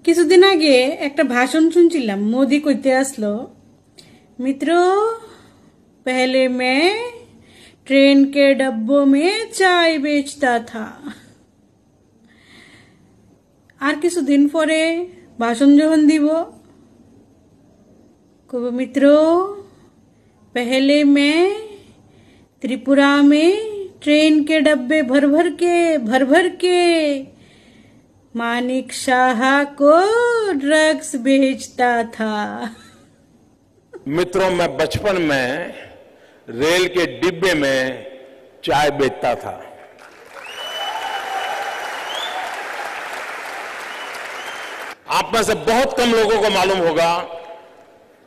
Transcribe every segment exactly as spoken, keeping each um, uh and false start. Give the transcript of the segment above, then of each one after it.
কিছুদিন আগে একটা ভাষণ শুনছিলাম, মোদি কইতে আসলো, "মিত্র, পেহলে মে ট্রেন কে ডাব্বো মে চায় বেচতা থা।" আর কিছুদিন পরে ভাষণ যখন দিব, কইব, "মিত্র, পেহলে মে ত্রিপুরা মে ট্রেন কে ডাব্বে ভর ভর কে, ভর ভর কে মানিক সাহা কো ড্রাগস বেচতা থা।" मित्रों, मैं बचपन में रेल के डिब्बे में चाय बेचता था। आप में से बहुत कम लोगों को मालूम होगा,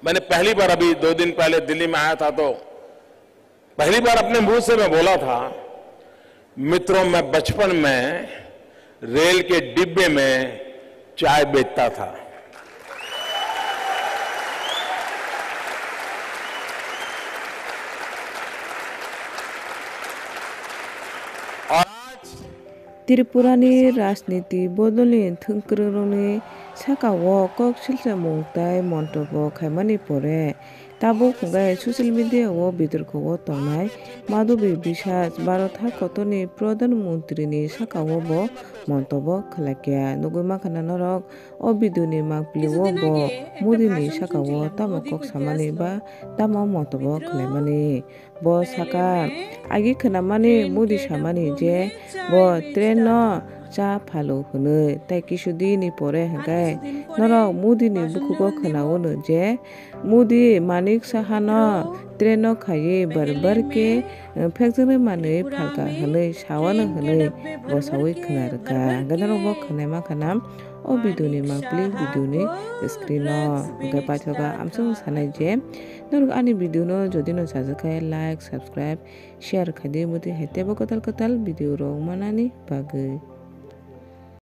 मैंने पहली बार, अभी दो दिन पहले दिल्ली में आया था, तो पहली बार अपने मुंह से मैं बोला था, "मित्रों, मैं बचपन में रेल के डिब्बे में चाय बेचता था।" और आज Tripurani rajniti bodolni thwngkwrwngrokni sakao kok silchimung tei montobw khaimani pore, tabuk hwnkhe social media-o bitorkho-o tongnai Madhabi Biswas Bharat ha kotorni Pradhan Montrini sakao bo montobw khlaikha. Nugwi mankha na norok o video-ni mangpili-o bo Modi-ni sakao tamo kok samani ba tamo montobw khlaimani. Bo sakha, agi khwnamani Modi samani je bo train no cha phalo hwnwi, tei kisu dini pore hwnkhe norok Modi ni bukhugo khwnao no je Modi Manik Saha no train no khaiwi bar bar khe, eh, phekjaknai manwi phalka hwnwi sawano hwnwi bo sawi khwna rwkha. Hwnkhe norok bo khwnai mankha na o video ni mangpili video ni screen o. Hwnkhe paithago amswk sanai je, norok ani video no jodi no chajak khe like, subscribe, share khaidi, mudi hai teibo kwtal kwtal video rok manani bagwi.